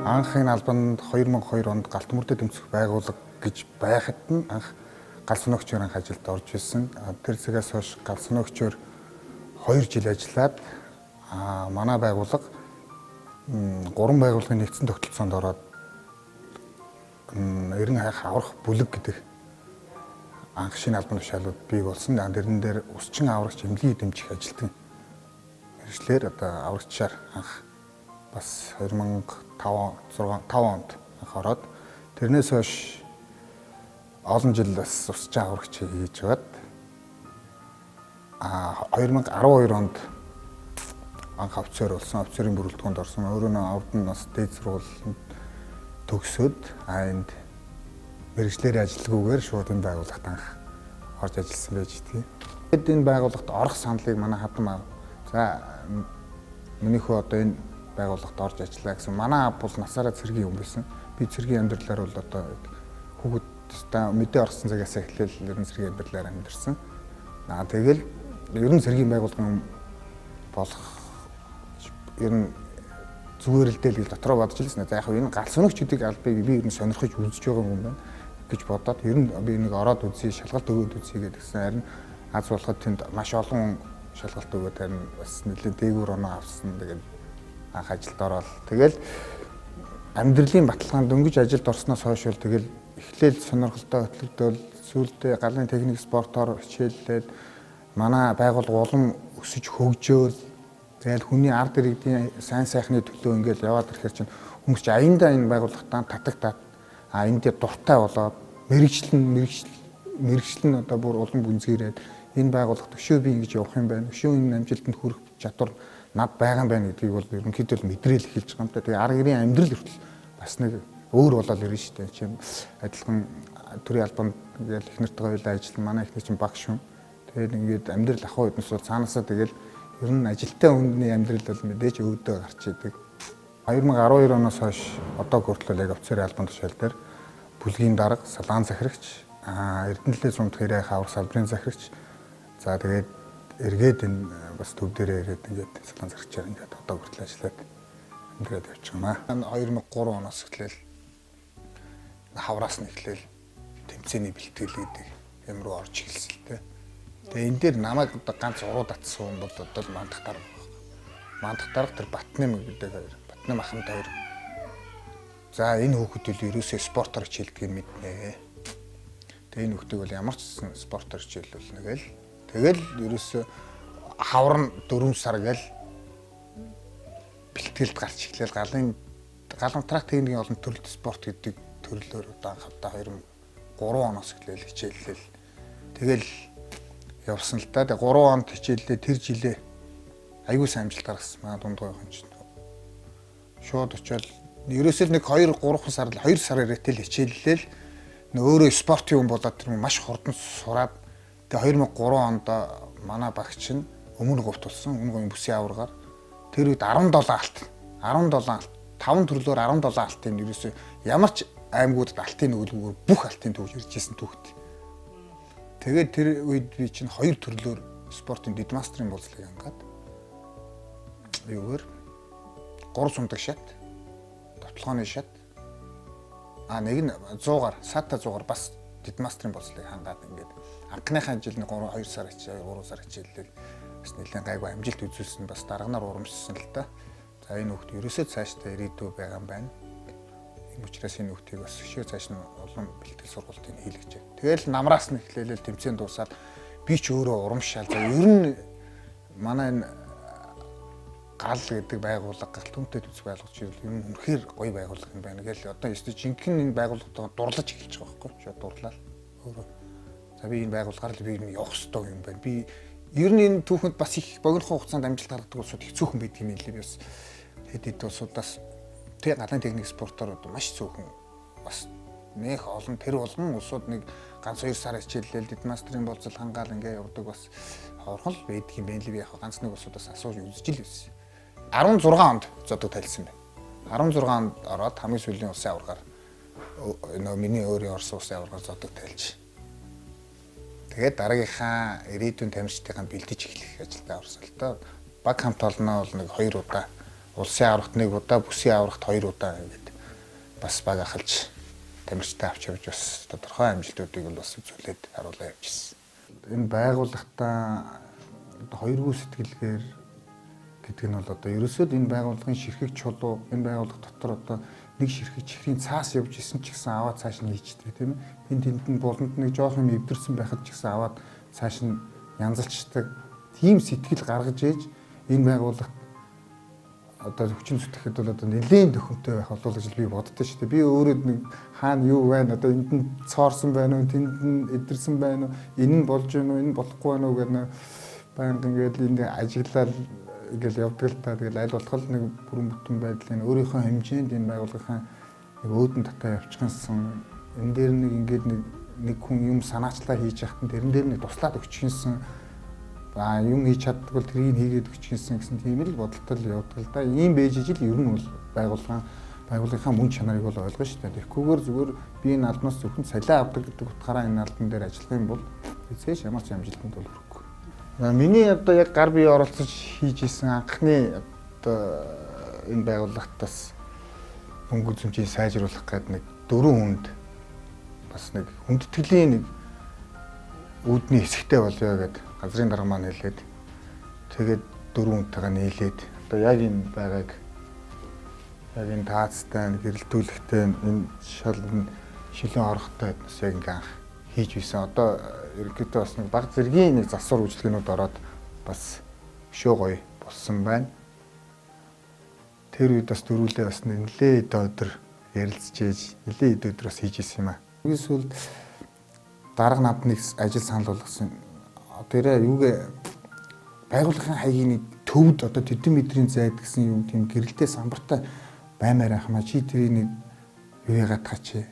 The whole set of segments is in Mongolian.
Анх энэ албанд 2002 онд галт мөрдөд тэмцэх байгууллага гэж байхад нь анх гал соногчоор анх ажилд орж исэн. Тэр цагаас хойш гал соногчоор 2 жил ажиллаад манай байгууллага 3 байгууллагын нэгдсэн тогтолцоонд ороод 90 хайх аврах бүлэг гэдэг анх шинэ албан тушаалууд бий болсон. Тэрэн дээр усчин аврагч эмнэлгийг дэмжих ажилтан мэргэжлээр одоо аврагчаар анх бас 2005 6 5 онд анх ороод тэрнээс хойш олон жил бас усчин аврагч хийж байгаад 2012 онд анх офицер болсон, офицерын бүрэлдэхүүнд орсон. Өөрөө нь авд нь бас дээд сургууль төгсөөд энд мэргэжлээр ажилгүйгээр шууд энэ байгууллагт анх орж ажилласан байж тээ. Тэгэд энэ байгууллагт орох саналыг манай хадам аав. За миний хүү одоо энэ байгууллагт орж ажиллаа гэсэн. Манай аав бол насаараа цэргийн юм байсан. Би цэргийн амьдралаар бол одоо хүүхэд мэдээ орсон цагаас эхлээл ер нь цэргийн амьдралаар амьдарсан. Тэгэл ер нь цэргийн байгууллагын болох ер нь зүгээр л дээ гэж дотроо бодож лсэн. За яг энэ гал соногч гэдэг албыг би ер нь сонирхож үзэж байгаа юм байна гэж бодоод ер нь би нэг ороод үзье, шалгалт өгөөд үзье гэдгсэн. Харин аз болоход тэнд маш олон шалгалт өгөөд харин бас нэлээд дээгүүр оноо авсан. Тэгээд анх ажилд ороод тэгэл амьдралын баталгаанд дөнгөж ажилд орсноос хойш бол тэгэл эхлээл сонирхолтой хөтлөгдөөл, сүүлдээ галын техник спортоор хичээллээд манай байгууллага улам өсөж хөгжөөл, тэгэл хүний ард иргэдийн сайн сайхны төлөө ингээл яваад ирэхээр чинь хүмүүс чинь аяндаа энэ байгууллагатаа татагтаад энэ дээр дуртай болоод мэргэжил нь одоо бүр улам гүнзгийрээд энэ байгууллагт өшөө би ингэж явах юм байна, өшөө энэ амжилтанд хүрэх чадвар над байгаа юм байна гэдгийг бол ерөнхийдөө мэдрээл эхэлж байгаа юм та. Тэгээ арга гэрийн амьдрал хүртэл бас нэг өөр болоод ирнэ шүү дээ. Чим адилхан төрийн албанд ингээл их нартайгаа хоёулаа ажиллана. Манай их нар чинь багш хүн. Тэгээд ингээд амьдрал ах үднэс бол цаанаасаа тэгэл ер нь ажилтаа хүндний амьдрал бол мэдээж өвдөө гарч идэг. 2012 оноос хойш одоо хүртэл яг офицерын албан тушаал дээр бүлгийн дарга, салаан захирагч, Эрдэнэлээ сумд хэрэг авах салбарын захирагч. За тэгээд эргээд энэ бас төв дээрээ ирээд ингээд салаан захирагчаар ингээд одоо хүртэл ажиллаад амьдраад явчих юм аа. 2003 оноос эхлээл хавраас нь эхлээл тэмцээний бэлтгэл гэдэг юм руу орж эхэлсэн л дээ. Тэгээ энэ дээр намайг одоо ганц уруу татсан хүн бол одоо мандах дарга байхгүй. Мандах дарга тэр Батнам гэдэг хоёр, Батнам ахмад хоёр. За энэ хүүхэд бол ерөөсөө спортоор хичээлдгийг мэднэ. Тэгээ энэ хүүхдийг бол ямар ч гэсэн спортоор хичээлүүлнэ гээл. Тэгэл ерөөсөө хавар нь 4 сар гээл бэлтгэлд гарч эхлээл галын трак техникийн олон төрөлт спорт гэдэг төрлөөр одоо анх удаа 2003 оноос эхлээл хичээллээл. Тэгэл явсан л да. Тэгээ 3 онд хичээллээ, тэр жилээ аягүй сайн амжилт гаргасан. Манай дунд гойхон чинь. Шууд очиод ерөөсөө нэг 2 3 сар 2 сар ирээтэл хичээллээл өөрөө спортын хүн болоод тэр маш хурдан сураад тэгээ 2003 онд манай багч нь өмнө говьт болсон. Өмнө говийн бүсийн аваргаар тэр үед 17 алт 17 алт 5 төрлөөр 17 алтын ерөөсөө ямар ч аймагуудад алтын нүгэлгүйгээр бүх алтын төвж ирж исэн түүхт. Тэгээд тэр үед би чинь 2 төрлөөр спортын дэдмастерын болцлыг хангаад юугаар 3 сумдаг шат, довтлогооны шат, нэг нь 100-аар сата 100-аар бас дэдмастерын болцлыг хангаад ингээд анхныхаа жил 3 2 сар хичээл 3 сар хичээллээ бас нэлээд гайгүй амжилт үзүүлсэн, бас дарганаар урамшсан л та. За энэ хүүхд ерөөсөө цаашдаа ирээдүй байгаа юм байна. Ийм учраас энэ хүүхдийг бас өшөө цааш нь улам бэлтгэл сургалтыг хийлгэж. Тэгэл намраас нь эхлээлэл тэмцээн дуусаад би ч өөрөө урамшаал. За ер нь манай энэ гал гэдэг байгууллага, гал түнтэй төсөв байгууллага чинь ер нь үнэхээр гоё байгууллага юм байна гэл одоо ёстой жинхэнэ энэ байгууллагатаа дурлаж эхэлж байгаа байхгүй. Шууд дурлал өөрөө. За би энэ байгууллагаар л би явах ёстой юм байна. Би ер нь энэ түүхэнд бас их богинохон хугацаанд амжилт гаргадаг улсууд их цөөхөн байдаг юм лээ. Би бас хэд хэд улсуудаас тэг галын техник спортоор одоо маш цөөхөн бас нэх олон тэр болгон улсууд нэг ганц 2 сар хичээллээл дэдмастерын болцол хангаал ингээ явдаг бас ховорхон л байдаг юм байна лээ. Би яг ганц нэг улсуудаас асууж үзэж л байсан. 16 онд зодог тайлсан байна. 16 онд ороод хамгийн сүүлийн улсын аваргаар нөө миний өөрийн орсон улсын аваргаар зодог тайлж. Тэгээд дараагийнхаа ирээдүйн тамирчдынхаа бэлдэж эхлэх ажилдаа орсон л доо. Баг хамт олноо бол нэг 2 удаа, улсын аваргт 1 удаа, бүсийн аваргт 2 удаа ингээд бас баг ахалж тамирчтай авч явж бас тодорхой амжилтуудыг бол бас үзүүлээд харуулаа явчихсан. Энэ байгууллагатаа хоёргүй сэтгэлгээр гэдэг нь бол одоо ерөөсөө л энэ байгууллагын ширхэг чулуу, энэ байгууллага дотор одоо нэг ширхэг чихрийн цаас явж исэн ч гэсэн аваад цааш нь хийчдэг, тийм ээ. Тэнд тэнд нь буланд нэг жоох юм эвдэрсэн байхад ч гэсэн аваад цааш нь янзалчдаг. Тийм сэтгэл гаргаж ээж энэ байгууллагт одоо хүчин зүтгэхэд бол одоо нэлээд төхөмтэй байх болов гэж би боддоо шүү дээ. Би өөрөө нэг хаана юу байна, одоо энд нь цоорсон байна уу, тэнд нь эдэрсэн байна уу, энэ нь болж байна уу, энэ болохгүй байна уу гэдэг нэг байнга ингээд энд ажиглал ингээл явдаг л та. Тэгэл аль болох нэг бүрэн бүтэн байдлын өөрийнхөө хэмжээнд энэ байгууллагын нэг өөдөн татаа явчихсан. Энэ дээр нэг ингээд нэг хүн юм санаачлаа хийж яхад нь тэрэн дээр нэг туслаад өгчихсэн. Аа юм хийж чаддаг бол тэрийг хийгээд өгчихсэн гэсэн тийм л бодолтой л явдаг л да. Ийм байж ижил ер нь бол байгууллагынхаа мөн чанарыг бол ойлгоно шүү дээ. Тэгэхгүйгээр зүгээр би энэ албанаас зөвхөн цалин авдаг гэдэг утгаараа энэ албан дээр ажиллах юм бол эцээш ямар ч амжилтанд бол хүрэхгүй. Миний одоо яг гар бие оролцож хийж исэн анхны одоо энэ байгууллагт бас мөнгө үзэмжийг сайжруулах гээд нэг 4 хүнд бас нэг хүндэтгэлийн нэг үүдний хэсэгтэй болёо гэд газрын дарга маань хэлээд тэгээд 4 хүнтэйгээ нийлээд одоо яг энэ байгааг яг энэ таацтай гэрэлтүүлэгтэй энэ шал шилэн орохтой бас яг ингээ анх хийж байсан. Одоо ерөнхийдөө бас нэг баг зэргийн нэг засвар үйлчилгээнүүд ороод бас өшөө гоё болсон байна. Тэр үед бас дөрүүлээ бас нэлээд өдөр ярилцж ээж нэлээд өдөр бас хийж исэн юм аа. Үгүй сүүлд дарга надад нэг ажил санал болгосон. Тэрээ юугээ байгууллагын хаягийн нэг төвд одоо тэдэн метрийн зайд гэсэн юм тийм гэрэлтэй самбартай баймаар ахмаа чи тэрийг нэг юу яагаад таач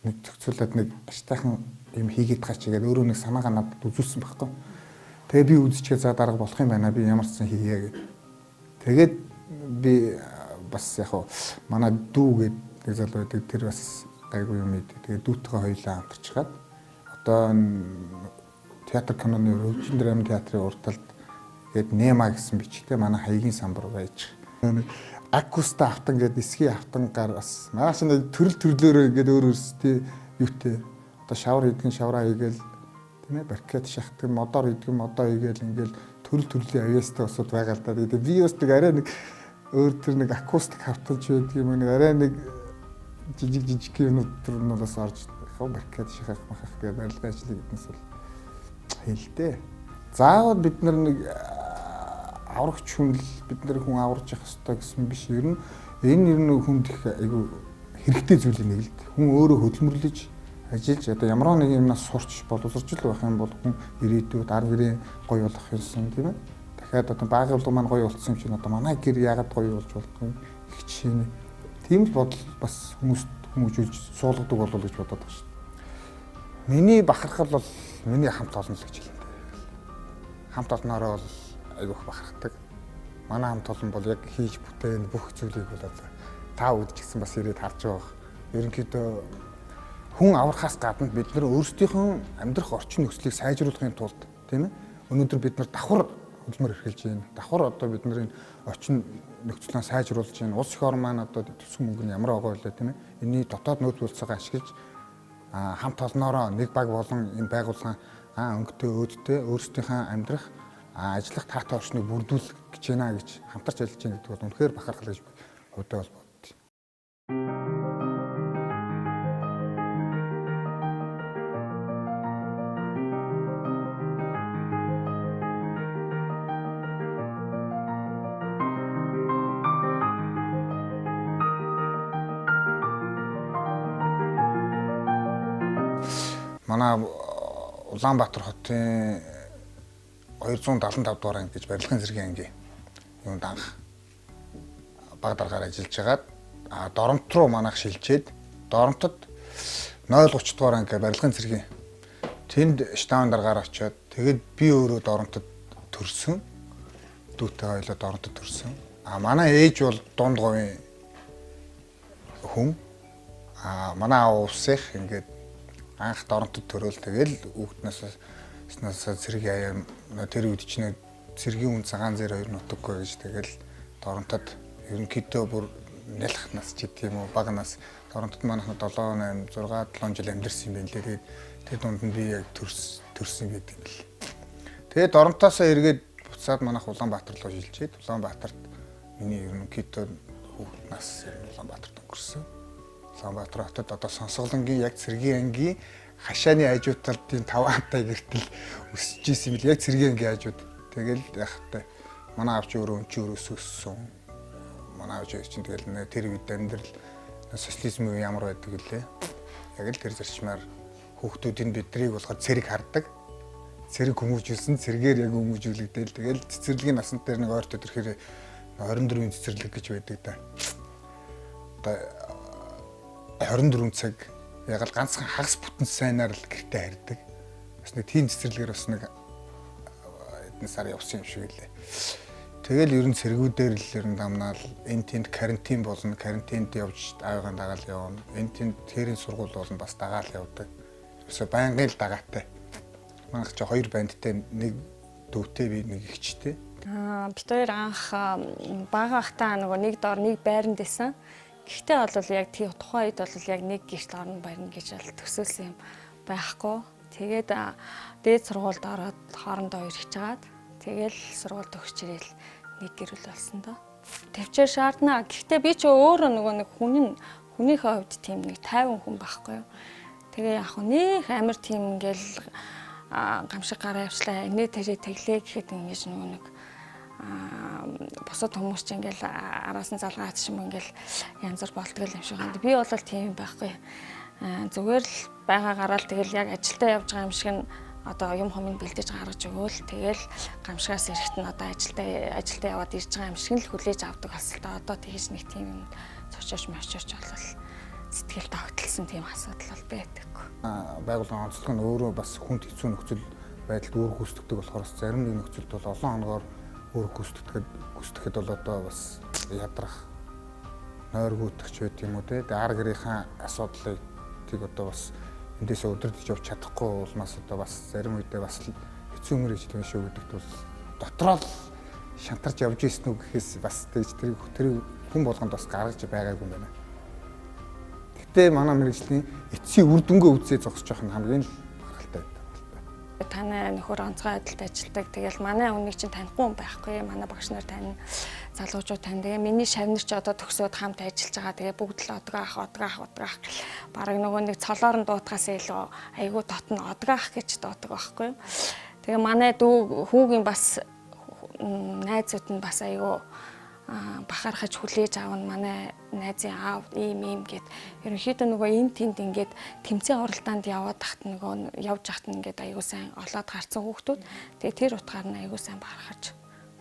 нэг зохицуулаад нэг аштайхан юм хийгээд таач гэдэг өөрөө нэг санаагаа надад үзүүлсэн байхгүй. Тэгээ би үзчихээ за дарга болох юм байна, би ямар ч сан хийе гэд. Тэгээд би бас яг хуу манай дүү гэдэг нэг залуу байдаг, тэр бас гайгүй юм идэв. Тэгээ дүүтэйгээ хоёулаа хамтарчгаад одоо театр киноны хөгжин драма театрын урд талд гээд Нема гэсэн бичгтэй манай хаягийн самбар байж. Акуста автан гээд эсхий автан гар бас маш нэг төрөл төрлөөрөө ингээд өөр өөрсдөө юутэй одоо шавар хийдгэн шавраа хийгээл тийм ээ баркет шахдаг модоор хийдгэн модоо хийгээл ингээд төрөл төрлийн авьяастай усуд байгаа л да. Тэгээд би бас нэг арай нэг өөр төр нэг акустик автанч байдаг юм нэг арай нэг жижиг жижиг юмнууд төр нь бас орж баркет шахах махах тэгээд барилгын ажлыг гэднээс бол хэлтэй. Заавал бид нар нэг аврагч хүн л бид нар хүн аварж явах ёстой гэсэн биш. Ер нь энэ ер нь хүнд их айгүй хэрэгтэй зүйлийг нэг л хүн өөрөө хөдөлмөрлөж ажиллаж одоо ямар нэг юмнаас сурч боловсрч л байх юм бол хүн ирээдүйд ар гэрээ гоё болох юмсан тийм ээ. Дахиад одоо байгууллага маань гоё болцсон юм чинь одоо манай гэр яагаад гоё болж болдгоо юм их жишээ нэ. Тийм л бодол бас хүмүүст хүмүүжүүлж суулгадаг болов гэж бодоод байгаа шүү дээ. Миний бахархал бол миний хамт олон л гэж хэлнэ. Хамт олноороо бол айгүйх бахархдаг. Манай хамт олон бол яг хийж бүтээн бүх зүйлийг бол та үүд ч гэсэн бас ирээд харж байгаа. Ерөнхийдөө хүн аврахаас гадна бид нар өөрсдийнхөө амьдрах орчин нөхцөлийг сайжруулахын тулд тийм ээ. Өнөөдөр бид нар давхар хөдөлмөр эрхэлж байна. Давхар одоо бид нарын орчин нөхцөлөө сайжруулж байна. Улс их орн маань одоо төсөв мөнгө нь ямар байгаа вэ тийм ээ. Энийний дотоод нөөц болцоогоо ашиглаж хамт олноороо нэг баг болон энэ байгууллагын өнгөтэй өөдтэй өөрсдийнхөө амьдрах ажиллах таатай орчныг бүрдүүлэх гэж байна гэж хамтарч ажиллаж байна гэдэг бол үнэхээр бахархал гэж хувьдаа бол боддоо. Манай Улаанбаатар хотын 275 дугаар анги гэж барилгын зэргийн анги юунд анх баг даргаар ажиллаж хагаад Доромт руу манайх шилжээд Доромтод 030 дугаар анги барилгын зэргийн тэнд штабын даргаар очиод тэгээд би өөрөө Доромтод төрсөн, дүүтэй хоёлоо Доромтод төрсөн. А манай ээж бол дунд говийн хүн. А манай аав увсах ингээд анх Доромтод төрөөл тэгэл хүүхднээс цэрэг яа тэр үед чинь цэргийн үн цагаан зэр хоёр нутаггүй гэж тэгэл Доромтод ерөнхийдөө бүр нялх нас ч гэдэг юм уу, бага нас Торонтод манайх 7 8 6 7 жил амьдарсан юм байна лээ. Тэгээд тэр дунд нь би яг төрсөн гэдэг юм л. Тэгээд Торонтоосоо эргээд буцаад манайх Улаанбаатар руу шилжээд Улаанбаатарт миний ерөнхийдөө хүүхэд нас Улаанбаатарт өнгөрсөн. Улаанбаатар хотод одоо Сонсголонгийн яг цэргийн ангийн хашааны хажуу талын 5 антай гэртэл өсөж исэн юм л, яг цэргийн ангийн хажууд. Тэгэл яхтай манай аав чи өөрөө өнчи өрөөс өссөн. Манай аав чинь тэгэл тэр үед амьдрал социализм үе ямар байдаг гэлээ. Яг л тэр зарчмаар хүүхдүүдийн бидрийг болохоор цэрэг хардаг. Цэрэг хүмүүжүүлсэн, цэргээр яг хүмүүжүүлэгдээл. Тэгэл цэцэрлэгийн насан дээр нэг ойртод ирэхээр 24-ийн цэцэрлэг гэж байдаг да. Одоо 24 цаг яг л ганцхан хагас бүтэн сайнаар л гэртээ харьдаг. Бас нэг тийм цэцэрлэгээр бас нэг хэдэн сар явсан юм шиг үлээ. Тэгэл ер нь цэргүүдээр л ер нь дамнаал энэ тэнд карантин болно, карантинд явж аавыгаа дагаал явна. Энэ тэнд тэрийн сургууль болно, бас дагаал явдаг. Ерөөсө байнгын л дагаатай. Манайх чи 2 бандтай, нэг дүүтэй, би нэг эгчтэй. Бид хоёр анх бага ахтаа нөгөө нэг доор нэг байранд байсан. Гэхдээ бол яг тухайн үед бол яг нэг гэрт орно барина гэж бол төсөөлсөн юм байхгүй. Тэгээд дээд сургуульд ороод хоорондоо ирж хагаад тэгэл сургууль төгсч ирээл нэг гэрүүл болсон доо. Төвчээр шаардна. Гэхдээ би ч өөрөө нөгөө нэг хүнийхээ хувьд тийм нэг тайван хүн байхгүй юу. Тэгээ яг нөх амар тийм ингээл гамшиг гараа явчлаа. Инээ тэрээ тэглээ гэхэд ингэж нөгөө нэг бусад хүмүүс ч ингээл араас нь залгаад ч юм ингээл янз бүр болтгол юм шиг байна. Би бол тийм байхгүй. Зүгээр л байгаа гараал тэгэл яг ажилдаа явж байгаа юм шиг нь одоо юм хомыг бэлдэж гаргаж өгөөл тэгэл гамшигаас ирэхэд нь одоо ажилдаа яваад ирж байгаа юм шиг л хүлээж авдаг болсон. Одоо тэгэж нэг тийм юм цочооч мочооч болол сэтгэл тогтолсон тийм асуудал бол байдаггүй. Байгууллагын онцлог нь өөрөө бас хүнд хэцүү нөхцөл байдалд үүрэг гүйцэтгэдэг болохоор зарим нэг нөхцөлд бол олон хоногоор үүрэг гүйцэтгэхэд бол одоо бас ядрах нойргүйдэх ч байд юм уу те. Ар гэрийнхаа асуудлыг тийг одоо бас эндээсээ өдөрдөж явж чадахгүй улмаас одоо бас зарим үедээ бас хэцүү мэргэжил шүү гэдэгт бол дотроо л шантарч явж ирсэн үү гэхээс бас тэгж тэр хүн болгонд бас гаргаж байгаагүй юм байна. Гэтэ манай мэргэжлийн эцсийн үр дүнгээ үзээ зогсож явах нь хамгийн л баргалтай байдаг. Танай нөхөр онцгой байдалд ажилладаг. Тэгэл манай хүнийг чинь танихгүй юм байхгүй. Манай багш нар тань, залуучууд тань. Тэгээ миний шавнар ч одоо төгсөөд хамт ажиллаж байгаа. Тэгээ бүгд л одгаах, одгаах, одгаах. Бараг нөгөө нэг цолоор нь дуутахаас илүү айгүй дотно одгаах гэж дуудаг байхгүй юу. Тэгээ манай дүү хүүгийн бас найзууд нь бас айгүй бахархаж хүлээж авна. Манай найзын аав ийм ийм гэд ерөнхийдөө нөгөө энэ тэнд ингээд тэмцээн уралдаанд яваад тахт нөгөө явж хахт ингээд айгүй сайн олоод гарцсан хүүхдүүд. Тэгээ тэр утгаар нь айгүй сайн бахархаж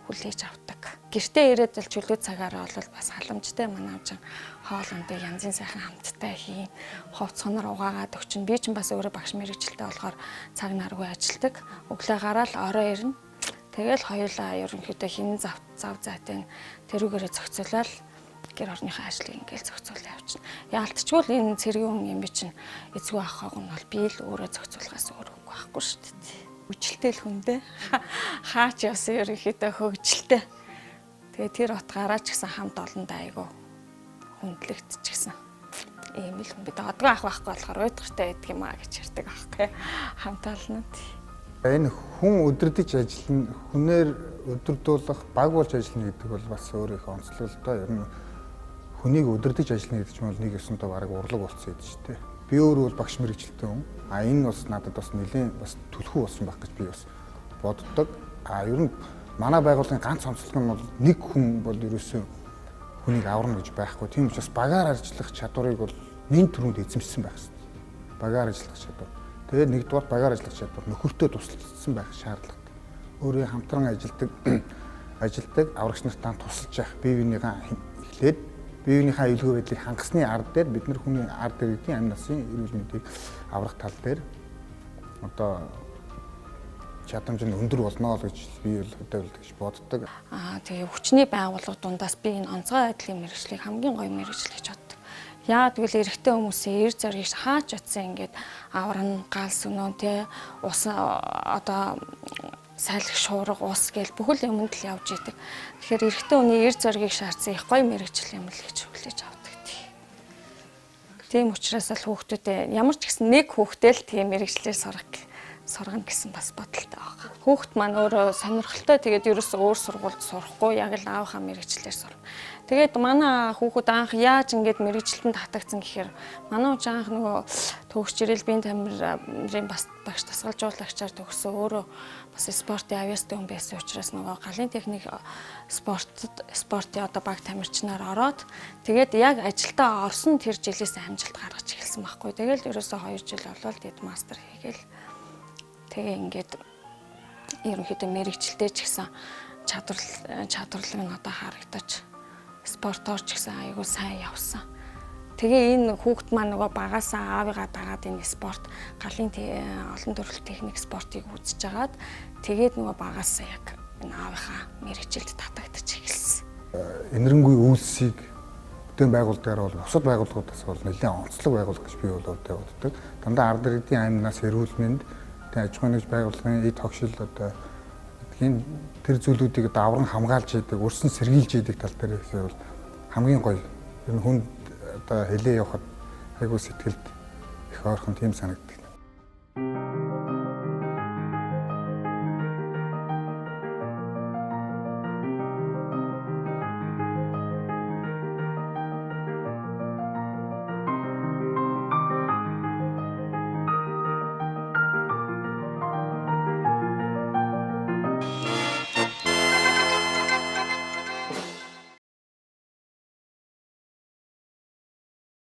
хүлээж авдаг. Гэртээ ирээд л чөлөө цагаараа бол бас халамжтай манай аав чинь хоол ундыг янзын сайхан хамттай хийн. Хувц хонор угаагаад өгчин. Би чинь бас өөрөө багш мэрэгчлээ болохоор цаг наргүй ажилдаг. Өглөө гараал орой ирнэ. Тэгэл хоёулаа ерөнхийдөө хин зав зайтай тэрүүгээрээ зохицуулаад гэр орныхоо ажлыг ингээл зохицуулаа явчихна. Яалтчгүй л энэ цэргийн хүн юм би чинь эзгүй авах нь бол би л өөрөө зохицуулахаас өөр үгүй байхгүй шүү дээ. Хүчлтэй л хүн дээ. Хаач явсан ерөнхийдөө хөгжилтэй. Тэгээ тэр утгаараа ч гэсэн хамт олондоо айгүй хүндлэгдчихсэн. Ийм л хүн бид одгоо авах байхгүй болохоор уйдгартай байдаг юм а гэж ярьдаг аахгүй. Хамт олнод. Энэ хүн өдөрдөж ажиллана, хүнээр өдөрдуулах, баг болж ажиллана гэдэг бол бас өөр их онцлог л доо. Ер нь хүнийг өдөрдөж ажиллана гэдэг чинь бол нэг ёсондоо бараг урлаг болсон гэдэг чинь тэ. Би өөрөө бол багш мэргэжилтэй хүн. А энэ бас надад бас нэлээд бас түлхүү болсон байх гэж би бас боддог. А ер нь манай байгууллагын ганц онцлог нь бол нэг хүн бол ерөөсөө хүнийг аварна гэж байхгүй. Тийм учраас багаар ажиллах чадварыг бол нэн түрүүнд эзэмшсэн байх хэрэгтэй. Багаар ажиллах чадвар. Тэгээд нэгдүгээр багаар ажиллах чадвар нөхөртөө тусалсан байх шаардлагатай. Өөрөө хамтран ажилдаг аврагч нартаа тусалж явах бие биенийхээ эхлээд бие биенийхээ аюулгүй байдлыг хангасны ард дээр бид нар хүний ард иргэдийн амь насын эрүүл мэндийг аврах тал дээр одоо чадамж нь өндөр болно л гэж би бол хөдөө гэж боддог. Тэгээ хүчний байгууллага дундаас би энэ онцгой байдлын мэргэжлийг хамгийн гоё мэргэжил гэж боддог. Яагаад гэвэл эрэгтэй хүмүүсийн эр зоригийг хаач утсан ингээд аварна, гал сөнөө те ус одоо Салхи, шуурга, ус гээл бүхэл юмд л явж идэг. Тэгэхээр эрэгтэй хүний эр зоригийг шаардсан их гоё мэргэжил юм л гэж хүлээж авдаг. Тийм учраас л хүүхдүүдэд ямар ч гэсэн нэг хүүхдээ л тийм мэргэжлээр сургана гэсэн бас бодолтой байгаа. Хүүхд маань өөрөө сонирхолтой, тэгээд ерөөсөө өөр сургуульд сурахгүй, яг л аавынхаа мэргэжлээр сурна. Тэгээд манай хүүхэд анх яаж ингэж мэргэжилтэнд татагдсан гэхээр манай үуч анх нөгөө төгсч ирэл биеийн тамирын бас багш дасгалжуулагчаар төгсөө, өөрөө бас спортын авьяастай хүн байсан учраас нөгөө галын техник спортын одоо баг тамирчнаар ороод, тэгээд яг ажилдаа орсон тэр жилээс амжилт гаргаж эхэлсэн байхгүй. Тэгэл ерөөсөө 2 жил болоод дэд мастер хийгээл, тэгээ ингээд ерөнхийдөө мэргэжилтэй ч гэсэн чадварлаг нь одоо харагдаж, спортоор ч гэсэн айгүй сайн явсан. Тэгээ энэ хүүхэд маань нөгөө багасаа аавыгаа дагаад энэ спорт галын олон төрөлт техник спортыг үзэж агаад, тэгээд нөгөө багасаа яг энэ аавынхаа мэргэжилд татагдчих эхэлсэн. Энэрэнгүй үйлсийг бүтээн байгуулдгаар бол бусад байгууллагуудаас бол нэлээд онцлог байгууллага гэж би бол боддог. Дандаа ард иргэдийн аймнаас эрүүл мэнд, аж ахуйн нэгж байгууллагын эд хогшил одоо гэдгийн тэр зүйлүүдийг одоо авран хамгаалж идэг, өрсөн сэргийлж идэг тал дээр их бол хамгийн гоё. Ер нь хүнд одоо хэлээ явахад айгүй сэтгэлд их ойрхон тийм санагддаг.